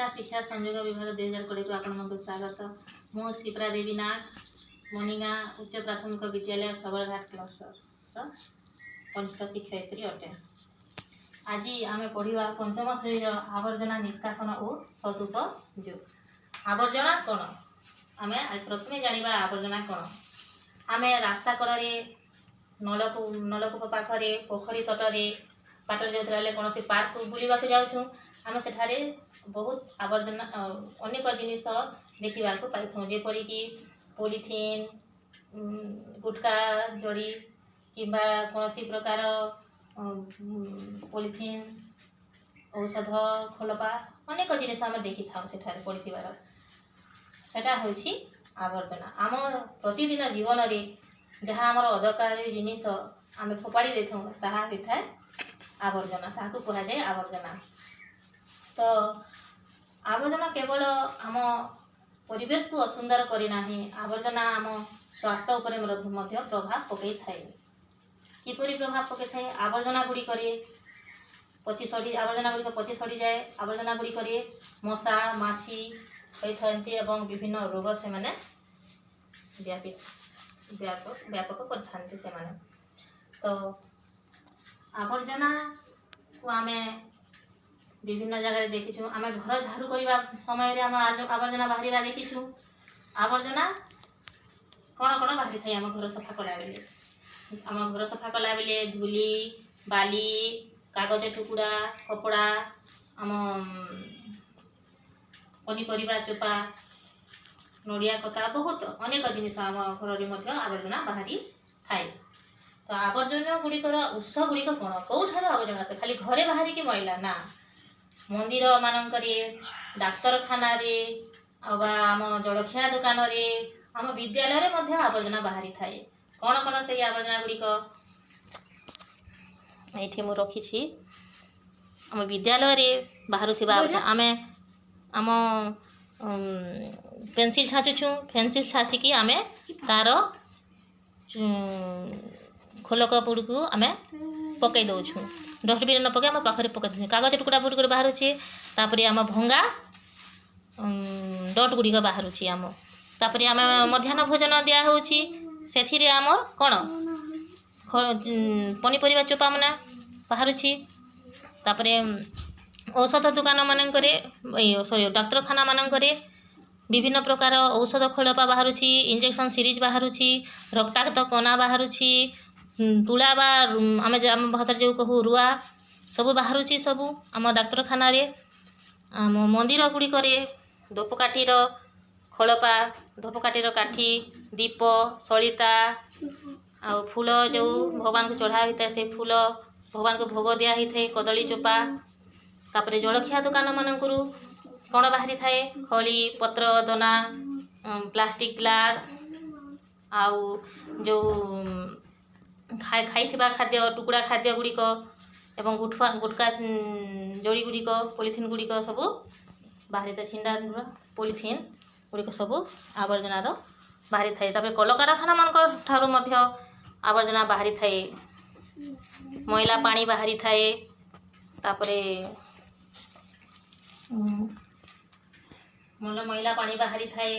ଓଡ଼ିଶା ଶିକ୍ଷା ସଂଯୋଗ ବିଭାଗ 2020କୁ ଆପଣମାନଙ୍କୁ ସ୍ୱାଗତ। ମୁଁ ସିପ୍ରା ଦେବୀ ନାଗ, ମନିଗାଁ ଉଚ୍ଚ ପ୍ରାଥମିକ ବିଦ୍ୟାଳୟ, ସବରଘାଟ କ୍ଲଷ୍ଟରର କନିଷ୍ଠ ଶିକ୍ଷୟିତ୍ରୀ ଅଟେ। ଆଜି ଆମେ ପଢ଼ିବା ପଞ୍ଚମ ଶ୍ରେଣୀର ଆବର୍ଜନା ନିଷ୍କାସନ ଓ ସଦୁପଯୋଗ। ଆବର୍ଜନା କ'ଣ? ଆମେ ପ୍ରଥମେ ଜାଣିବା ଆବର୍ଜନା କ'ଣ। ଆମେ ରାସ୍ତା କଡ଼ରେ, ନଳକୂପ ପାଖରେ, ପୋଖରୀ ତଟରେ, ବାଟରେ ଯାଉଥିଲା ବେଳେ, କୌଣସି ପାର୍କକୁ ବୁଲିବାକୁ ଯାଉଛୁ, ଆମେ ସେଠାରେ ବହୁତ ଆବର୍ଜନା, ଅନେକ ଜିନିଷ ଦେଖିବାକୁ ପାଇଥାଉ, ଯେପରିକି ପଲିଥିନ୍, ଗୁଟକା ଜରି କିମ୍ବା କୌଣସି ପ୍ରକାର ପଲିଥିନ୍, ଔଷଧ ଖୋଳପା, ଅନେକ ଜିନିଷ ଆମେ ଦେଖିଥାଉ ସେଠାରେ ପଡ଼ିଥିବାର। ସେଟା ହେଉଛି ଆବର୍ଜନା। ଆମ ପ୍ରତିଦିନ ଜୀବନରେ ଯାହା ଆମର ଅଦରକାରୀ ଜିନିଷ ଆମେ ଫୋପାଡ଼ି ଦେଇଥାଉ, ତାହା ହୋଇଥାଏ ଆବର୍ଜନା। ତାହାକୁ କୁହାଯାଏ ଆବର୍ଜନା। ତ ଆବର୍ଜନା କେବଳ ଆମ ପରିବେଶକୁ ଅସୁନ୍ଦର କରିନାହିଁ, ଆବର୍ଜନା ଆମ ସ୍ୱାସ୍ଥ୍ୟ ଉପରେ ମଧ୍ୟ ପ୍ରଭାବ ପକାଇଥାଏ। କିପରି ପ୍ରଭାବ ପକାଇଥାଏ? ଆବର୍ଜନା ଗୁଡ଼ିକରେ ପଚି ସଢ଼ି, ଆବର୍ଜନା ଗୁଡ଼ିକ ପଚି ସଢ଼ିଯାଏ। ଆବର୍ଜନା ଗୁଡ଼ିକରେ ମଶା ମାଛି ହୋଇଥାନ୍ତି ଏବଂ ବିଭିନ୍ନ ରୋଗ ସେମାନେ ବ୍ୟାପି ବ୍ୟାପକ କରିଥାନ୍ତି ସେମାନେ। ତ ଆବର୍ଜନାକୁ ଆମେ ବିଭିନ୍ନ ଜାଗାରେ ଦେଖିଛୁ। ଆମେ ଘର ଝାଡ଼ୁ କରିବା ସମୟରେ ଆମ ଆବର୍ଜନା ବାହାରିବା ଦେଖିଛୁ। ଆବର୍ଜନା କ'ଣ କ'ଣ ବାହାରିଥାଏ ଆମ ଘର ସଫା କଲାବେଳେ? ଆମ ଘର ସଫା କଲାବେଳେ ଧୂଳି, ବାଲି, କାଗଜ ଟୁକୁଡ଼ା, କପଡ଼ା, ଆମ ପନିପରିବା ଚୋପା, ନଡ଼ିଆ କତା, ବହୁତ ଅନେକ ଜିନିଷ ଆମ ଘରରେ ମଧ୍ୟ ଆବର୍ଜନା ବାହାରିଥାଏ। ତ ଆବର୍ଜନା ଗୁଡ଼ିକର ଉତ୍ସ ଗୁଡ଼ିକ କ'ଣ? କେଉଁଠାରୁ ଆବର୍ଜନା ଆସେ? ଖାଲି ଘରେ ବାହାରିକି ମଇଳା ନା, ମନ୍ଦିର ମାନଙ୍କରେ, ଡାକ୍ତରଖାନାରେ, ଆଉ ବା ଆମ ଜଳଖିଆ ଦୋକାନରେ, ଆମ ବିଦ୍ୟାଳୟରେ ମଧ୍ୟ ଆବର୍ଜନା ବାହାରିଥାଏ। କ'ଣ କ'ଣ ସେଇ ଆବର୍ଜନା ଗୁଡ଼ିକ ଏଇଠି ମୁଁ ରଖିଛି। ଆମ ବିଦ୍ୟାଳୟରେ ବାହାରୁଥିବା ଆବର୍ଜନା, ଆମେ ଆମ ପେନସିଲ୍ ଛାଞ୍ଚୁଛୁ, ପେନସିଲ୍ ଛାସିକି ଆମେ ତାର ଖୋଲକ ଗୁଡ଼ିକୁ ଆମେ ପକାଇ ଦେଉଛୁ। ଡଷ୍ଟବିନ୍ ନ ପକାଇ ଆମ ପାଖରେ ପକାଇ ଦେଉଛୁ। କାଗଜ ଟୁକୁଡ଼ା ଗୁଡ଼ିକ ବାହାରୁଛି। ତାପରେ ଆମ ଭଙ୍ଗା ଡଟ୍ ଗୁଡ଼ିକ ବାହାରୁଛି ଆମ। ତାପରେ ଆମେ ମଧ୍ୟାହ୍ନ ଭୋଜନ ଦିଆହେଉଛି, ସେଥିରେ ଆମର କ'ଣ ପନିପରିବା ଚୋପା ମାନେ ବାହାରୁଛି। ତାପରେ ଔଷଧ ଦୋକାନ ମାନଙ୍କରେ, ଏଇ ସରି, ଡାକ୍ତରଖାନା ମାନଙ୍କରେ ବିଭିନ୍ନ ପ୍ରକାର ଔଷଧ ଖୋଳପା ବାହାରୁଛି, ଇଞ୍ଜେକ୍ସନ୍ ସିରିଞ୍ଜ ବାହାରୁଛି, ରକ୍ତାକ୍ତ କନା ବାହାରୁଛି, ତୁଳା ବା ଆମେ ଆମ ଭାଷାରେ ଯେଉଁ କହୁ ରୁଆ, ସବୁ ବାହାରୁଛି ସବୁ ଆମ ଡାକ୍ତରଖାନାରେ। ଆମ ମନ୍ଦିର ଗୁଡ଼ିକରେ ଧୂପକାଠିର ଖୋଳପା, ଧୂପକାଠିର କାଠି, ଦୀପ, ସଳିତା ଆଉ ଫୁଲ, ଯେଉଁ ଭଗବାନଙ୍କୁ ଚଢ଼ା ହୋଇଥାଏ ସେ ଫୁଲ, ଭଗବାନଙ୍କୁ ଭୋଗ ଦିଆ ହୋଇଥାଏ କଦଳୀ ଚୋପା। ତାପରେ ଜଳଖିଆ ଦୋକାନମାନଙ୍କରୁ କ'ଣ ବାହାରିଥାଏ? ଖଳି ପତ୍ର, ଦନା, ପ୍ଲାଷ୍ଟିକ୍ ଗ୍ଲାସ୍ ଆଉ ଯେଉଁ ଖାଇଥିବା ଖାଦ୍ୟ ଟୁକୁଡ଼ା, ଖାଦ୍ୟ ଗୁଡ଼ିକ ଏବଂ ଗୁଟକା ଜରି ଗୁଡ଼ିକ, ପଲିଥିନ୍ ଗୁଡ଼ିକ ସବୁ ବାହାରିଥାଏ। ଛିଣ୍ଡା ପଲିଥିନ୍ ଗୁଡ଼ିକ ସବୁ ଆବର୍ଜନାର ବାହାରିଥାଏ। ତାପରେ କଳକାରଖାନାମାନଙ୍କ ଠାରୁ ମଧ୍ୟ ଆବର୍ଜନା ବାହାରିଥାଏ, ମଇଳା ପାଣି ବାହାରିଥାଏ। ତାପରେ ମଇଳା ପାଣି ବାହାରିଥାଏ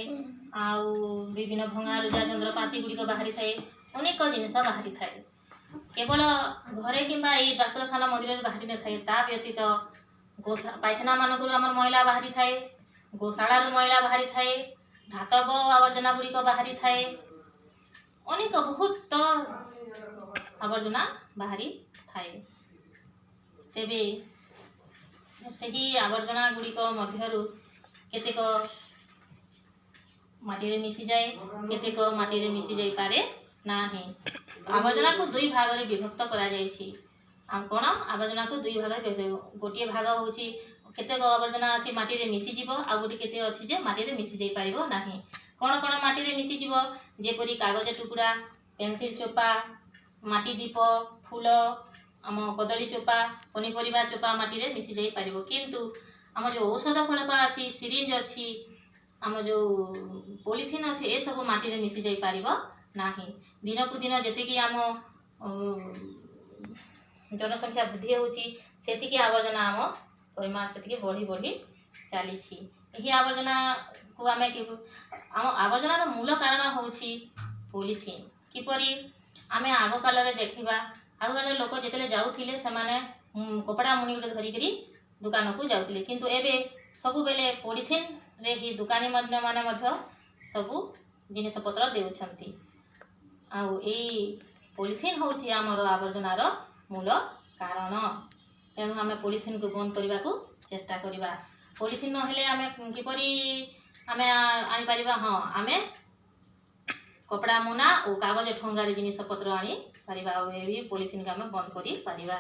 ଆଉ ବିଭିନ୍ନ ଭଙ୍ଗା ରୁଜା ଯନ୍ତ୍ରପାତି ଗୁଡ଼ିକ ବାହାରିଥାଏ। ଅନେକ ଜିନିଷ ବାହାରିଥାଏ। କେବଳ ଘରେ କିମ୍ବା ଏଇ ଡାକ୍ତରଖାନା, ମନ୍ଦିରରେ ବାହାରି ନଥାଏ। ତା ବ୍ୟତୀତ ପାଇଖାନା ମାନଙ୍କରୁ ଆମର ମଇଳା ବାହାରିଥାଏ, ଗୋଶାଳାରୁ ମଇଳା ବାହାରିଥାଏ, ଧାତବ ଆବର୍ଜନା ଗୁଡ଼ିକ ବାହାରିଥାଏ। ଅନେକ ବହୁତ ଆବର୍ଜନା ବାହାରିଥାଏ। ତେବେ ସେହି ଆବର୍ଜନା ଗୁଡ଼ିକ ମଧ୍ୟରୁ କେତେକ ମାଟିରେ ମିଶିଯାଏ, କେତେକ ମାଟିରେ ମିଶି ଯାଇପାରେ ନାହିଁ। ଆବର୍ଜନାକୁ ଦୁଇ ଭାଗରେ ବିଭକ୍ତ କରାଯାଇଛି। ଆଉ କ'ଣ? ଆବର୍ଜନାକୁ ଦୁଇ ଭାଗରେ ବିଭକ୍ତ। ଗୋଟିଏ ଭାଗ ହେଉଛି କେତେକ ଆବର୍ଜନା ଅଛି ମାଟିରେ ମିଶିଯିବ, ଆଉ ଗୋଟେ କେତେ ଅଛି ଯେ ମାଟିରେ ମିଶି ଯାଇପାରିବ ନାହିଁ। କ'ଣ କ'ଣ ମାଟିରେ ମିଶିଯିବ? ଯେପରି କାଗଜ ଟୁକୁଡ଼ା, ପେନସିଲ୍ ଚୋପା, ମାଟି ଦୀପ, ଫୁଲ, ଆମ କଦଳୀ ଚୋପା, ପନିପରିବା ଚୋପା ମାଟିରେ ମିଶି ଯାଇପାରିବ। କିନ୍ତୁ ଆମ ଯେଉଁ ଔଷଧ ଖୋଳପା ଅଛି, ସିରିଞ୍ଜ ଅଛି, ଆମ ଯେଉଁ ପଲିଥିନ୍ ଅଛି, ଏସବୁ ମାଟିରେ ମିଶି ଯାଇପାରିବ ନାହିଁ। ଦିନକୁ ଦିନ ଯେତିକି ଆମ ଜନସଂଖ୍ୟା ବୃଦ୍ଧି ହେଉଛି, ସେତିକି ଆବର୍ଜନା ଆମ ପରିମାଣ ସେତିକି ବଢ଼ି ବଢ଼ି ଚାଲିଛି। ଏହି ଆବର୍ଜନାକୁ ଆମେ, ଆମ ଆବର୍ଜନାର ମୂଳ କାରଣ ହେଉଛି ପଲିଥିନ୍। କିପରି ଆମେ ଆଗକାଳରେ ଦେଖିବା, ଆଗକାଳରେ ଲୋକ ଯେତେବେଳେ ଯାଉଥିଲେ, ସେମାନେ କପଡ଼ା ମୁଣି ଗୋଟେ ଧରିକିରି ଦୋକାନକୁ ଯାଉଥିଲେ। କିନ୍ତୁ ଏବେ ସବୁବେଳେ ପଲିଥିନ୍ରେ ହିଁ ଦୋକାନୀ ମଧ୍ୟ ମାନେ ମଧ୍ୟ ସବୁ ଜିନିଷପତ୍ର ଦେଉଛନ୍ତି। ଆଉ ଏଇ ପଲିଥିନ୍ ହେଉଛି ଆମର ଆବର୍ଜନାର ମୂଳ କାରଣ। ତେଣୁ ଆମେ ପଲିଥିନ୍କୁ ବନ୍ଦ କରିବାକୁ ଚେଷ୍ଟା କରିବା। ପଲିଥିନ୍ ନହେଲେ ଆମେ କିପରି ଆମେ ଆଣିପାରିବା? ହଁ, ଆମେ କପଡ଼ା ମୁନା ଓ କାଗଜ ଠୁଙ୍ଗାରେ ଜିନିଷପତ୍ର ଆଣିପାରିବା ଆଉ ଏ ବି ପଲିଥିନ୍କୁ ଆମେ ବନ୍ଦ କରିପାରିବା।